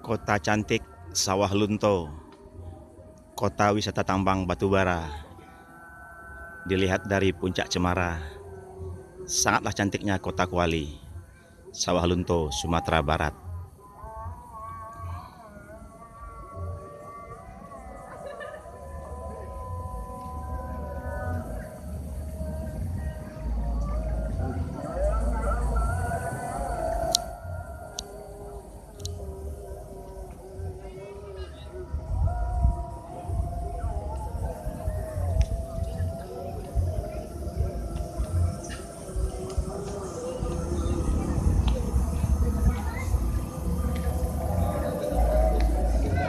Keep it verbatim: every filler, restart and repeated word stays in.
Kota cantik Sawah Lunto, kota wisata tambang batubara. Dilihat dari Puncak Cemara, sangatlah cantiknya kota kuali, Sawah Lunto, Sumatera Barat.